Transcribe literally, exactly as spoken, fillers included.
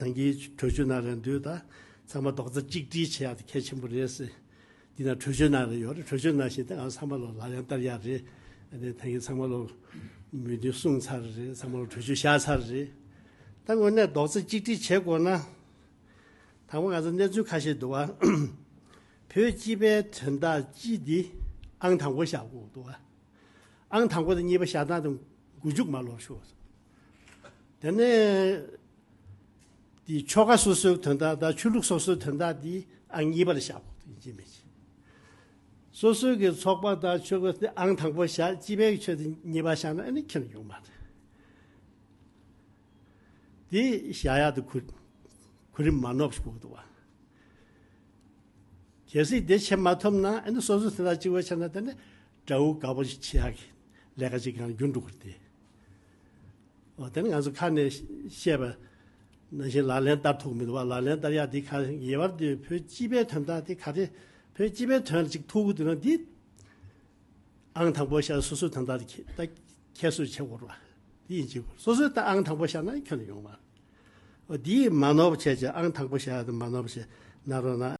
ད་གིན་གྲོས་ཆོད་ནང་ལ་འདུག་ད་ཚང་མ་རྡོག་རྩ་གཅིག་སྒྲིལ་བྱེད་ཡག་དེ་གལ་ཆེན་པོ་རེད་ཟེར། འདི་ན་གྲོས་ཆོད་ནང་ལ་ཡོད་རེད། གྲོས་ཆོད་ནང་བཞིན་ད་ང་ཚང་མ་ལོ་ལག་ལེན་བསྟར་ཡག་རེད། ཨ་ནི་ད་གིན་ཚང་མ་ལོ་མོས་མཐུན་གསུངས་ཚར་རེད། ཚང་མ་ལོ་གྲོས་ཆོད་བཞག་ཚར་རེད། ད་དངོས་གནས་རྡོག་རྩ་གཅིག་སྒྲིལ་བྱེད་དགོས་ན། དང་པོ་ང་ཚོ་གནས་ཚུལ་ཁ་ཤས་འདུག་བ། བོད་སྤྱི་པའི་དོན་དག་སྤྱི་འདི་ཨང་དང་པོ་བཞག་དགོས་འདུག་བ། ཨང་དང་པོ་དང་གཉིས་པ་བཞག་སྟངས་དང་མགོ་མཇུག་མ་ལོག་ཤོག་དེ་ནས་དེ་ཆོལ་ཁ་སོ་སོའི་དོན་དག་དང་ཆོས་ལུགས་སོ་སོའི་དོན་དག་དེ་ཨང་གཉིས་པར་བཞག་དགོས་ཡིན་གཅིག་མིན་གཅིག་སོ་སོའི་གི་ཚོགས་པ་དང་ཆོལ་ཁ་དེ་ཨང་དང་པོ་བཞག་སྤྱི་པའི་ཆོས་དེ་གཉིས་པ་བཞག་ན་ཨ་ནི་ཁྱོན་ཡོང་མ་རེད། དེ་བཞག་ཡག་དེ་གོ་གོ་རིམ་མ་ནོར་ཞིག་དགོས་འདུག་བ། གལ་སྲིད་དེ་བྱེད་མ་ཐུབ་ན་ཨ་ནི་སོ་སོ་དེ་དག་གཅིག་པ་བྱས་ན་དེ་ནི་དགྲ་བོ་དགའ་པོ་ཞིག་བྱེད་ཡག་གི་ལས་ཀ་ཅིག་གང་འགྱུར་འགྲོ་གི་རེད་དེ། འོ་དེ་ནི་ང་ཚོ་ཁ་ནས་བཤད་པ་ནང་བཞིན་ལག་ལེན་བསྟར་ཐུབ་མི་འདུག་བ། ལག་ལེན་བསྟར་ཡག་འདི་ག་ངེས་པར་དུ་བོད་སྤྱི་པའི་དོན་དག་འདི་ག་རེ། བོད་སྤྱི་པའི་དོན་ལ་ཅིག་ཐུག་གི་འདུག་ན་འདི་ཨང་དང་པོ་བཞག་སོ་སོའི་དོན་དག་འདི་ད་ཁྱད་གསོད་བྱེད་དགོས་རེད་བ། འདི་ཡིན་གཅིག་སོ་སོའི་ད་ཨང་དང་པོ་བཞག་ན་ཁྱོན་ནས་ཡོང་མ་རེད། འོ་འདི་མ་ནོར་བ་བྱས་ཀྱི་ཨང་དང་པོ་བཞག་ཡག་དེ་མ་ནོར་བ་བྱས་གནང་རོགས་གནང་།